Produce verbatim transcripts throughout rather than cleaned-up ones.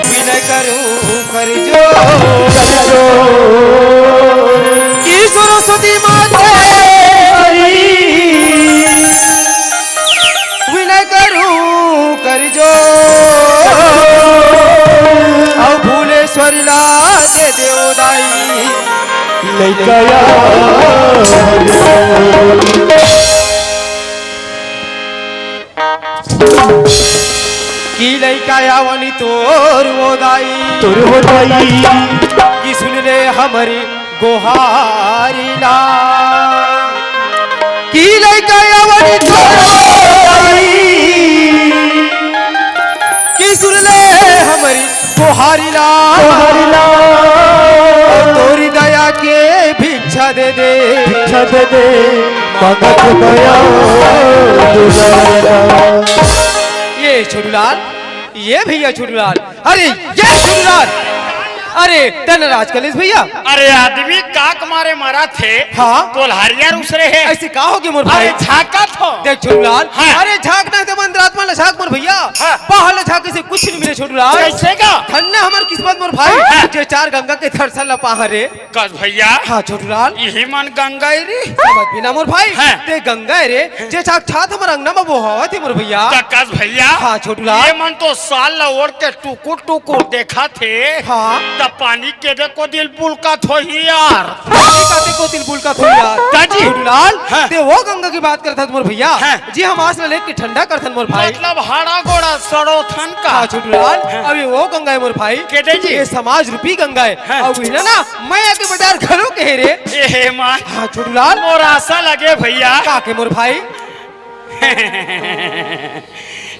विनय करूं कर जोर कि सरस्वती माता, विनय करूं कर जोर, अउ भुवनेश्वरी ला दे देव दाई। लइका या कि लइका आवनी तोर हो दाई, तोर हो दाई। कि सुन ले हमरी गोहारी ला। कि लइका आवनी तोर हो दाई, कि सुन ले हमरी गोहारी ला। गोहारी ला। तोरी दया के भिक्षा दे दे। भिक्षा दे दे। मांगत दया दुलारा। ये छोटूलाल, ये भैया छोटूलाल, अरे ये छोटूलाल, अरे ते नाराज कलेस भैया। अरे आदमी काक मारे मरत हे। हाँ। कोल्हारिया रुस रहे हे। अइसे का होगे मोर भाई? अरे झांकत हों। देख छोटूलाल, हाँ। अरे झांक ना दे बंद रात में झांक मोर भैया। हाँ। पहाड़ झांके से कुछ नहीं मिले छोटूलाल। कइसे का? धन्य हमर किस्मत मोर भाई, हाँ। जे चार गंगा के दर्शन ला पाहा रे। कस भैया। हाँ, छोटूलाल। इही मन गंगा ए रे। समझ भी ना मोर भाई। हाँ। ते गंगा ए रे, जे साक्षात हमर अंगना म बोहावत हे मोर भैया। त कस भैया। हाँ, छोटूलाल। ये मन तो साल ला ओढ़ के टुकुर टुकुर देखत हे। हाँ। त पानी के दे को दिल बुलकत होही यार। पानी का दे को दिल बुलकत होही यार। दाजी। छोटूलाल, हाँ। ते वो गंगा की बात करत हस मोर भैया। हाँ। जी हम आस ला लेके ठंडा करथन मोर भाई। मतलब हाड़ा गोड़ा सड़ोथन का। हाँ, छोटूलाल, हाँ। अभी वो गंगा हे मोर भाई। के दे जी? ये समाज रूपी गंगा हे। हाँ। अउ इही ला ना मया के बाजार घलो कहे रे। ए हे माँ। हाँ, छोटूलाल। मोर आसा लगे भैया। का के मोर भाई?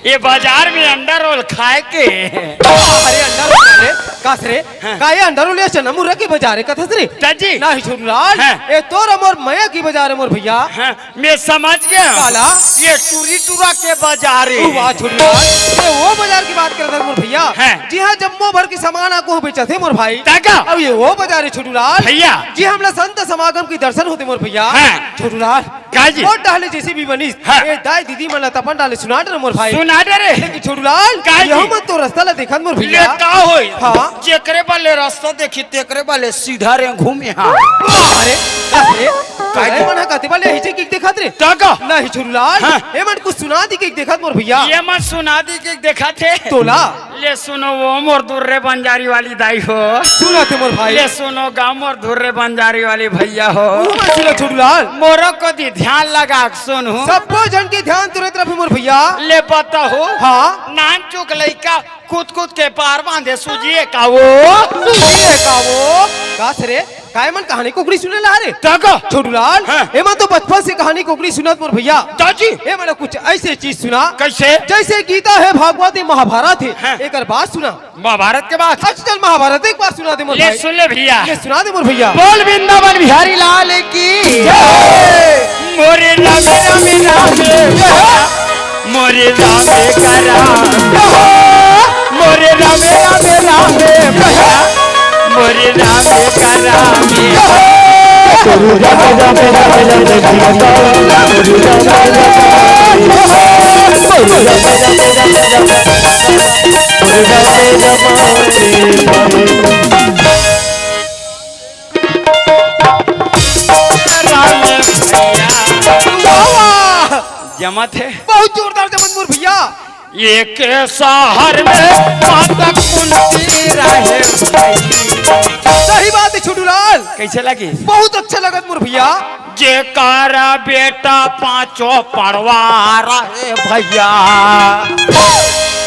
ये बाजार में अंडा रोल खाए के। अरे अंडा रोल खा ले, कस रे? हाँ। का ये अंडा रोल या चना मुर्रा के बाजार हे कथस रे? दाजी। नहीं छोटूलाल, हाँ। ये तोर मोर मया की बाजार हे मोर भैया। हाँ। मैं समझ गया। काला? ये टूरी टूरा के बाजार हे। वाह छोटूलाल, ये वो बाजार की बात करत हस मोर भैया। हाँ। जी हाँ, जम्मो भर के सामान आको बेचत हे मोर भाई। तका? अब ये वो बाजार हे छोटूलाल। भैया। जी हमला संत समागम के दर्शन होथे मोर भैया। हाँ। छोटूलाल। का जी? वो डाले जैसे भी बनिस। हाँ। ए दाई दीदी मन ला तपन डाले सुना डर मोर भाई। सुना डरे। लेकिन छोटूलाल, का जी? ये मत तो रास्ता ला देखत मोर ले भैया। का होई? हाँ। जेकरे बले रास्ता देखी तेकरे बले सीधा रे घूमे हाँ। अरे, अरे, का जी? मन हा कते बले हिचे की देखत रे? का का? नहीं छोटूलाल, हाँ। ए मन कुछ सुना दी के देखत मोर भैया। ये मन सुना दी के देखत हे। तोला। ले सुनो वो मोर दुर्रे बंजारी वाली दाई हो। सुना थे मोर भाई। ले सुनो गा मोर दुर्रे बंजारी वाली भैया हो। वो मन सुना छोटूलाल। मोरो को दी ध्यान लगा के सुनहू। सब्बो झन के ध्यान तुरंत रखी मोर भैया। ले बताहू। हाँ। नान चुक लइका कूद कूद के पार बांधे सूझी हे का वो? सूझी हे का वो? कस रे? काय मन कहानी कुकरी सुने ला रे? त का? छोटूलाल, हाँ। एमन तो बचपन से कहानी कुकरी सुनत मोर भैया। त जी। एमन कुछ ऐसे चीज सुना। कैसे? जैसे गीता हे, भागवत हे, महाभारत हे, हाँ। एकर बात सुना। महाभारत के बात? अच्छा चल महाभारत एक बार सुना दे मोर ले भाई। सुन ले भैया। ले सुना दे मोर भैया। बोल वृंदावन बिहारी लाल की। जय। मोरे राम राम राम। मोरे राम का राम। मोरे राम राम राम। मोरे राम का राम। वाह! जमत हे। बहुत जोरदार जमत मोर भैया। एक शहर में माता कुंती रहे भाई। सही बात हे छोटूलाल। कैसे लगी? बहुत अच्छा लगत मोर भैया। जेकारा बेटा पांचों पड़वा रहे भैया।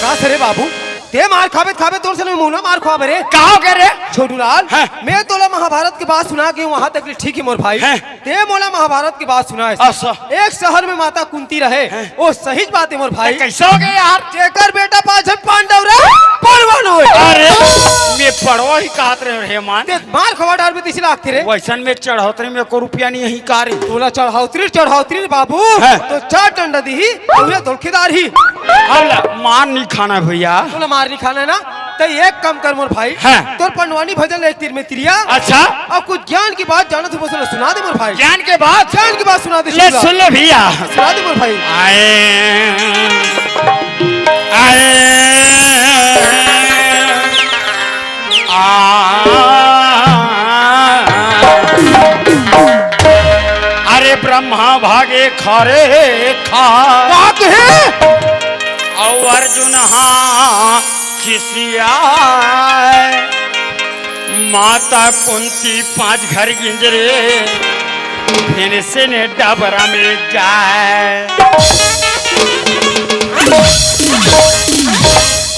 का रे बाबू, ते मार खाबे खाबे तोर से मोला मार खाबे रे। का हो गया रे? छोटूलाल, हाँ। मैं तोला महाभारत के बात सुना के वहां तक ले ठीक हे मोर भाई। हाँ। ते मोला महाभारत के बात सुनाए। अच्छा। एक शहर में माता कुंती रहे। हैं? ओ सही बात हे मोर भाई। त कैसे हो गए यार? जेकर बेटा पांच झन पांडव रहे, पड़वा न होए। अरे, मैं पड़वा ही कहत रहे हे मान। ते मार खवा डारबे त इसी लागथे रे। वैसन में चढ़ौतरी में एको रुपया नहीं हे का रे। तोला चढ़ौतरी, चढ़ौतरी रे बाबू। हैं? तो चार डंडा दिही, तोला धोलखेदार ही। अब ला, मार नहीं खाना भैया। तोला मार नहीं खाना हे ना? त एक काम कर मोर भाई, हाँ। तोर पंडवानी भजन ले एक तीर में तिरिया। अच्छा। अउ कुछ ज्ञान के बात जानत होबे त सुना दे मोर भाई। ज्ञान के बात? ज्ञान के बात सुना दे, ले सुना। सुन ले भैया। सुना दे मोर भाई। आए, आए, आ, अरे ब्रह्मा भागे खारे खा। का कहे? अउ अर्जुन हाँ खिसियाए। माता कुंती पांच घर गिंजरे, फिर से ने डबरा में जाए।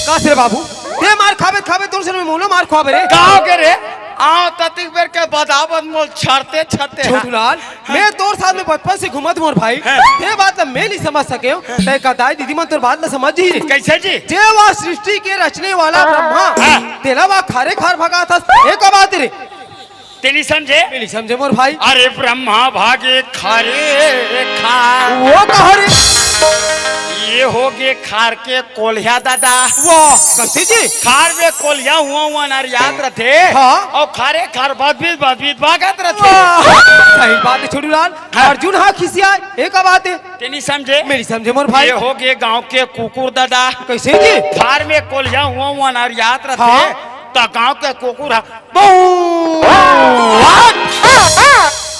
का से रे बाबू, ते मार खाबे खाबे तोर से मोला मार खाबे रे। का हो गए रे? आंव ततिक बेर के बदाबद मोल छरते छरते। छोटूलाल, मैं तोर साथ में बचपन से घूमत मोर भाई। हाँ। ते बात ला मैं नहीं समझ सके हूँ। ते का दाई दीदी मन तोर बात ला समझ ही रे। कैसे जी? जे वह सृष्टि के रचने वाला ब्रह्मा, हाँ। तेला वह खारे खार भगात हस। ये का बात रे? ते नहीं समझे? मैं नहीं समझे मोर भाई। अरे ब्रह्मा भागे खारे खार। वो कहा रे? ये हो गए खार के कोल्हिया दादा। वाह, कैसे जी? खार में कोल्हिया हुआ हुआ नरियात रथे। हाँ। अउ खारे खार बदबीत बदबीत भागत रथे। वाह, सही बात हे छोटूलाल। हाँ। अर्जुन हाँ खिसियाए, ये का बात हे? ते नहीं समझे? मैं नहीं समझे मोर भाई। ये हो गए गांव के कुकुर दादा। कैसे जी? खार में कोल्हिया हुआ हुआ नरियात रथे। हाँ। त गांव के कुकुर हा बऊ!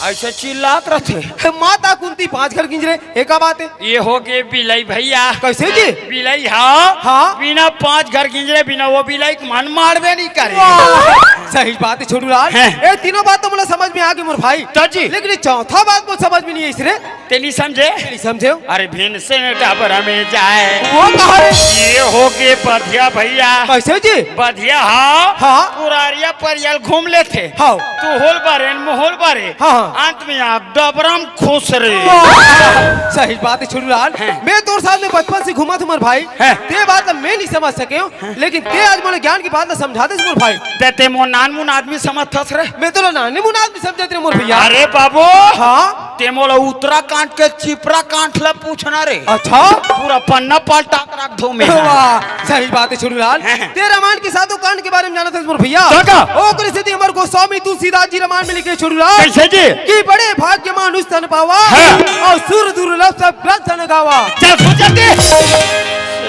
ऐसे चिल्लात रथे। माता कुंती पांच घर गिंजरे, ये का बात हे? ये हो गए बिलाई भैया। कैसे जी? बिलाई हाँ। हाँ। बिना पांच घर गिंजरे बिना वो बिलाई के मन मारबे नहीं करे। वाह! सही बात हे छोटूलाल। हैं। ये तीनों बात तो मोला समझ में आ गई मोर भाई। त जी। लेकिन ये चौथा बात मोला समझ में नहीं आई रे। ते नहीं समझे? नहीं समझे। अरे भिन से डबरा में जाए। वो कहा रे? ये हो गए बधिया भैया। कैसे जी? बधिया हाँ। हाँ। पुरारिया परियल घूम लेथे। हाँ। तू होल बारे, मुहोल बारे। हाँ, हाँ। अंत में आप डबरा में खुश रे। वाह! सही बात हे छोटूलाल। हैं। मैं तोर साथ में बचपन से घूमत हूँ मोर भाई। हैं। ते बात ला मैं नहीं समझ सके हूँ। लेकिन ते आज मोला ज्ञान के बात ला समझा देस मोर भाई। ते, ते मोर नान मुन आदमी समझथस रे। मैं तो नान मुन आदमी समझत रे मोर भैया। अरे बाबू। हाँ। ते मोला उत्तराखंड के चिपरा कांठ ला पूछना रे। अच्छा। पूरा पन्ना पलटा के रख दो मैं। वाह, सही बात हे छोटूलाल। हैं। ते रामायण के सातों कांड के बारे में जानत हस मोर भैया। काका। ओकरे सेती हमर गोस्वामी तुलसीदास जी रामायण में लिखे छोटूलाल। कैसे जी? कि बड़े भाग्य मानुष तन पावा। हाँ। अउ सुर दुर्लभ सब ग्रंथ न गावा। चल, सुन जल्दी।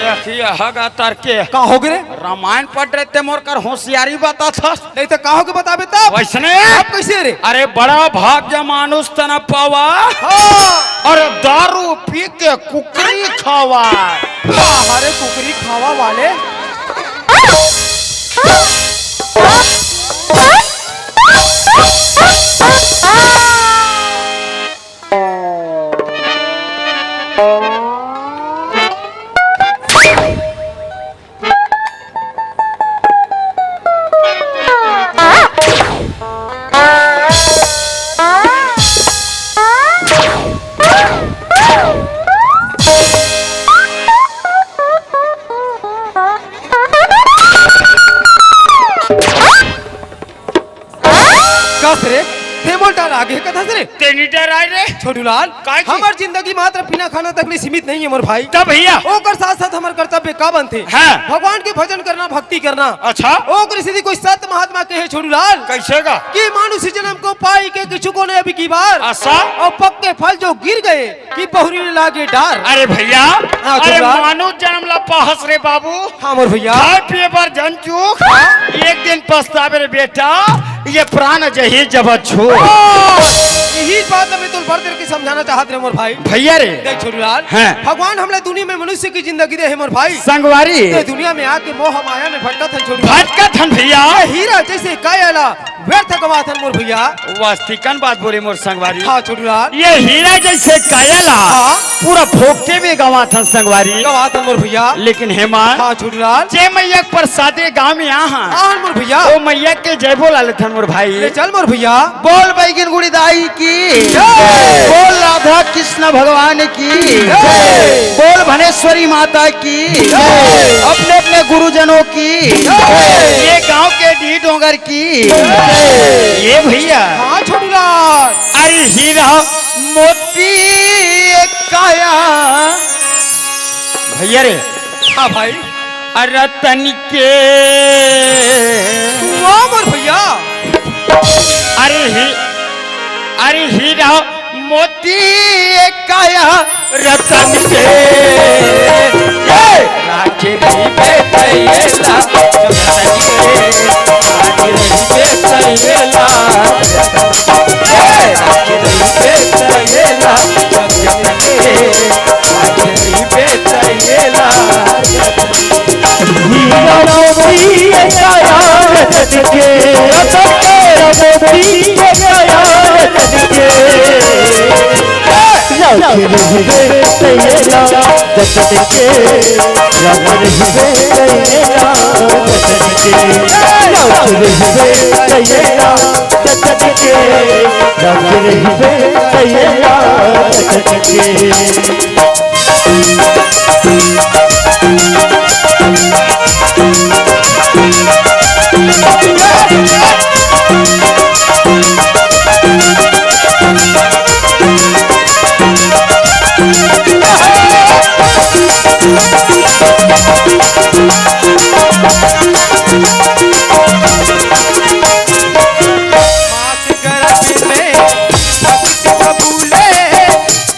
अखिया हगा तर के। का हो गए रे? रामायण पढ़ रहे ते मोर कर होशियारी बताथस। नहीं तो का हो के बताबे तब? वैसने? अब कैसे रे? अरे बड़ा भाग्य मानुष तन पावा। हाँ। अउ दारू पी के कुकरी खावा। वाह, अरे कुकरी खावा वाले। रे? छोटूलाल, काय जी? हमर जिंदगी मात्र पीना खाना तक ले सीमित नहीं है मोर भाई। तब भैया? ओकर साथ साथ हमर कर्तव्य का बनथे? हाँ। भगवान के भजन करना, भक्ति करना। अच्छा। ओकर सेती कोई संत महात्मा कहे छोटूलाल। कैसे का? कि मानुष जन्म को पाई के किछु को नहीं अबकी बार। अच्छा। और पक्के फल जो गिर गए कि बहुरी लागे डार। अरे भैया, हाँ, अरे छोटूलाल। मानुष जन्म ला पाहस रे बाबू। हाँ मोर भैया। खाए पिए बर जन चूक। हाँ। एक दिन पछताबे रे बेटा, ये प्राण जही जब छू। हाँ, यही बात मैं तोर बर देर के समझाना चाहत रहे मोर भाई। भैया रे। देख छोटूलाल। हाँ। भगवान हमला दुनिया में मनुष्य की जिंदगी दे है मोर भाई। संगवारी। ते दुनिया में आके मोह माया में भटकत हन छोटूलाल। भटकत हन भैया। ये हीरा जैसे काया ला व्यर्थ गवाथन मोर भैया। वास्तविकन बात बोले मोर संगवारी। हाँ छोटूलाल। ये हीरा जैसे काया ला हाँ। पूरा फोकटे में गवाथन संगवारी। गवाथन मोर भैया। लेकिन हेमंत। हाँ छोटूलाल। जे मैया के प्रसादे गाँव में आहा। आन मोर भैया। ओ मैया के जय बोला लेथन मोर भाई। ले चल मोर भैया। बोल बैगिन गुड़ी दाई की। जय। बोल राधा कृष्ण भगवान की। जय। बोल भनेश्वरी माता की। जय। अपने अपने गुरुजनों की। जय। ये गांव के डी डोंगर की। जय। ये भैया। हाँ छोटूलाल। अरे हीरा मोती काया। भैया रे। हाँ भाई। रतन के। वाह मोर भैया। अरे ही, अरे हीरा मोती काया रतन के। जय। राखे रहिबे तैयला रतन के। राखे रहिबे तैयला रतन के। जय। राखे रहिबे तैयला रतन के। राखे रहिबे तैयला रतन के। हीरा मोती काया रतन के, रतन के, मोती काया रतन के। राखे रहिबे तैयला रतन के, राखे रहिबे तैयला रतन के। राखे रहिबे तैयला रतन के, राखे रहिबे तैयला रतन के।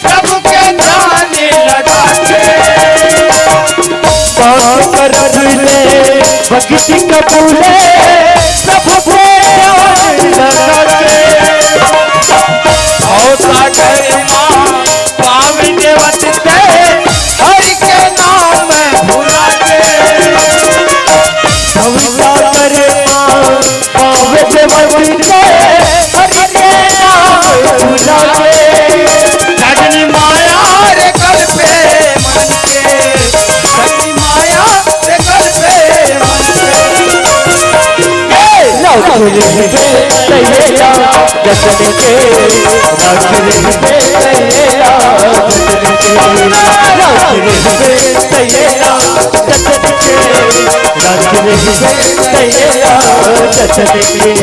प्रभु के ध्यान लगा के। पाप करत ले भक्ति कबूले, प्रभु के ध्यान लगा के। भव सागर मा पाँव देवत ते, हरि के नाम भुला के। भव सागर मा पाँव देवत ते, हरि के नाम भुला के। सजनी माया रे कल्पे मन के, सजनी माया रे कल्पे मन के। ए! रख रहिबे तैयला रतन के, रख रहिबे तैयला रतन के, रख रहिबे तैयला रतन के, रख रहिबे तैयला रतन के।